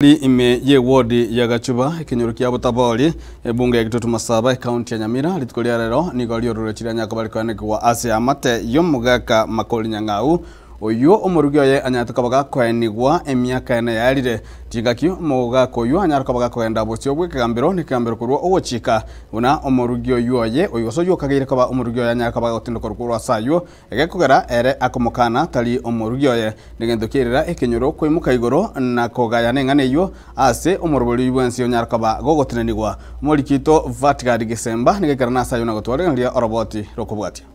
Ri ime y'ewodi ya Gachuba, ekenyoro kia Botabori, ebunge ya Gitutu Masaba, ekaunti ya Nyamira, rituko ria rero nigo riororo chirianya koba rikoenekigwa ase amate y'omogaka Makori Nyang'au, oyio omorugi oye anyarete koba gakoenigwa emiaka ene yaerire. Chingaki omogaka oyio anyare koba gakogenda bosio bw'ekegambero nekegambero korwa ogochika buna omorugi oyio oye, oyio gose oyio okageire koba omorugi oye anyare koba gagotindekwa korwa ase ayio, Egekogera ere akomokana tari omorugi oye, negento kiairera ekenyoro koimoka igoro na kogayana eng'ana eyio ase omorobori oyio bwensi onyare koba gogotenenigwa. Omoriki oito Vatgard Gesemba nigo aikerana ase ayio na gotwaregereria oroboti rokobwatia.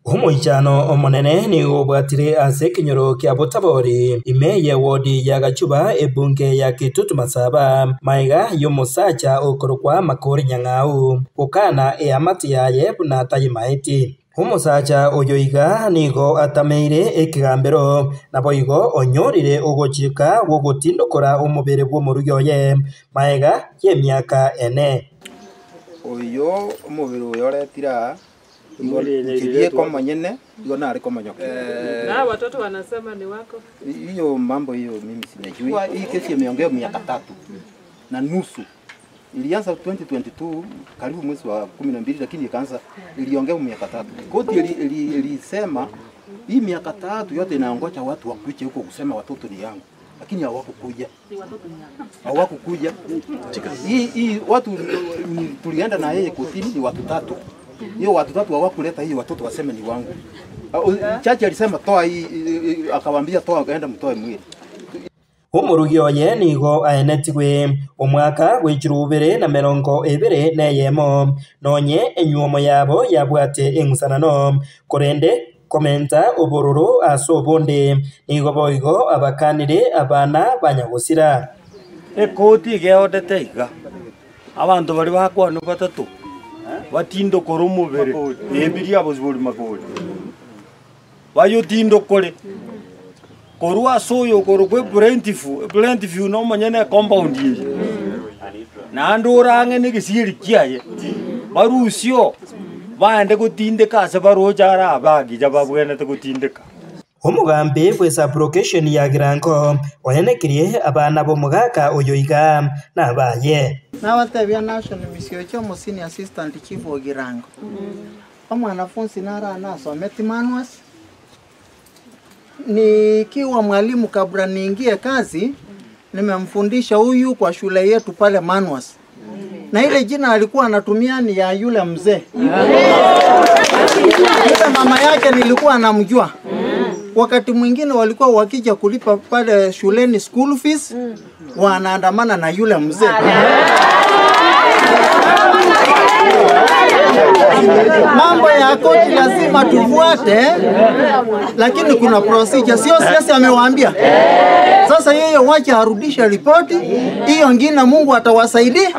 Omoichano omonene nigo obwatire ase ekenyoro kia Botabori, ime y'ewodi ya Gachuba, ebunge ya Kitutu Masaba, magega y'omosacha okorokwa Makori Nyang'au gokana eamate yaye buna tayimaeti. Omosacha oyo iga nigo atameire ekegambero, naboigo onyorire ogochika gw'ogotindokora omobere bw'omorugi oye magega y'emiaka ene. Oyo omobere oyo oretire aa Igo inche bieka omonyene, igo nare komonyokia. Na watoto wanasema ni wako. Hiyo mambo hiyo mimi siyajui. Hii kesi imeongea miaka tatu na nusu. Ilianza 2022 karibu mwezi wa 12, lakini ikaanza iliongea miaka tatu. Koti ilisema hii miaka tatu yote inaongoja watu wakuje huko kusema watoto ni yangu, lakini hawakukuja hawakukuja. Hii hii watu tulienda na yeye kotini ni watu tatu. Hiyo watu tatu hawakuleta hii watoto waseme ni wangu. Chachi alisema toa hii, akawaambia toa, enda mtoe mwili. Omorugi oye nigo aenetigwe omwaka bw'echirubere na merongo ebere neyemo, nonye enyuomo yabo yabwate eng'usanano, korende komenta obororo ase obonde, nigo boigo abakanire abana ba nyagosira. Ekoti iga eodete iga, abanto baria bakwanwa batato batindokore omobere, ebiria abosibori makori, bayotindokore korwa ase oyo okorokwa eplaintiff, eplaintiff na omonyene ecompound eye, naende ore ang'e na egesieri kiaye, barusie oo, baende gotindeka ase baroche are abagicha babwenerete gotindeka. Omogambi bw'esabulokesheni ya Girango oenekirie abana b'omogaka oyo iga nabaye. Nabatebia Nashon Misiocha omo senior assistant chief o Girango, omwanafunsi naro aa nasometi manuals, nikiwa mwalimu kabla niingie kazi, nimemfundisha huyu kwa shule yetu pale Manuas, na ile jina alikuwa anatumia ni ya yule mzee yule mama yake nilikuwa namjua. Wakati mwingine walikuwa wakija kulipa pale shuleni school fees, wanaandamana na yule mzee. Mambo ya koti lazima tufuate, lakini kuna procedure, sio siasa amewaambia. Sasa yeye wacha arudishe ripoti hiyo, ngine Mungu atawasaidia.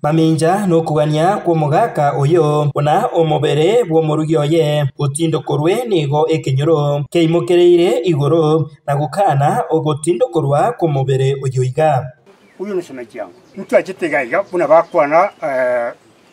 Mamincha nokogania kw'omogaka oyo, buna omobere bw'omorugi oye otindokorwe nigo ekenyoro keimokereire igoro na gokana ogotindokorwa kw'omobere oyo iga. Huyu ni shemeji yangu mtu achete iga iga buna bakwana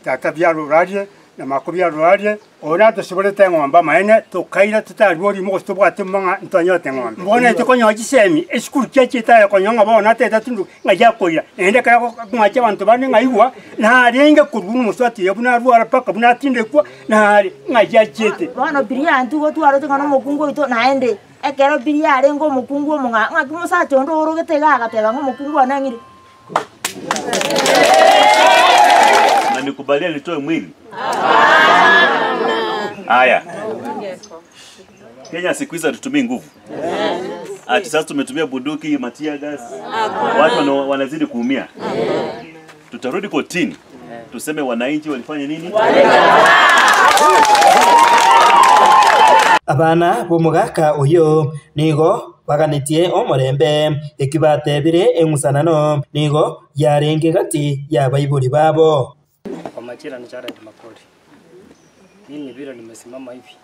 tata biarurarie na mako biarurarie oyo natosiborete eng'ombe amaene tokaira totarua orimo gose tobwate mang'a ntwanyorete eng'ombe. Bono intwe konyora chisemi esukuru chiachete aye konyora ng'a bono atete atundu ng'ai akoira naende ekero akong'achia abanto bande ng'a igwa narenge korwa buna omosubati oyo buna arwara mpaka buna atindekwa nare ng'ai achiete. Bono biria intwe igo twarotire ng'a nomokungu oito naende Ekero biria arenge omokungu omong'aa, ng'aki mosacha onde oorogete iga agateba ng'a omokungu one ang'ire? Mnanikubalia nitoe mwili? Haya. Kenya siku hizi hatutumii nguvu. Ati sasa tumetumia bunduki, matia gas. Watu wanazidi kuumia. Tutarudi kotini. Tuseme wananchi walifanya nini? Abana b'omogaka oyio nigo baganetie omorembe, eki batebire eng'usanano nigo yarenge gati y'abaibori babo. Kwa majina ni Jared Makori. Mimi vile nimesimama hivi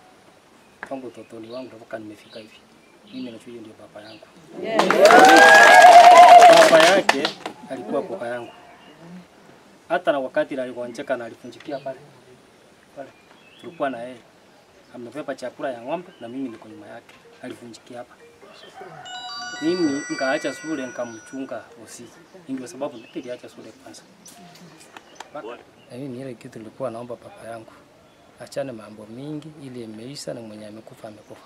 tangu utotoni wangu mpaka nimefika hivi. Mimi najua hiyo ndio baba yangu. Baba yake alikuwa kaka yangu. Hata na wakati aligonjeka na alifunjikia pale. Pale tulikuwa na yeye. Amebeba chakula ya ng'ombe na mimi niko nyuma yake, alivunjikia hapa. Mimi nikaacha shule nikamchunga usiku, ndio sababu niliacha shule kwanza. Na mimi ile kitu nilikuwa naomba papa yangu achane mambo mingi, ili imeisha na mwenye amekufa amekufa,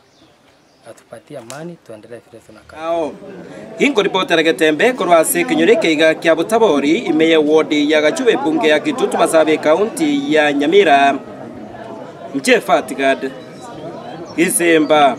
atupatie amani, tuendelee vile tunakaa. Ginkoripotera getembe korwa ase ekenyoro ekeiga kia Botabori ime ya ward ya Gachuba ebunge ya Kitutu Masaaba ekaunti ya Nyamira. Nche Fatigad Gisemba.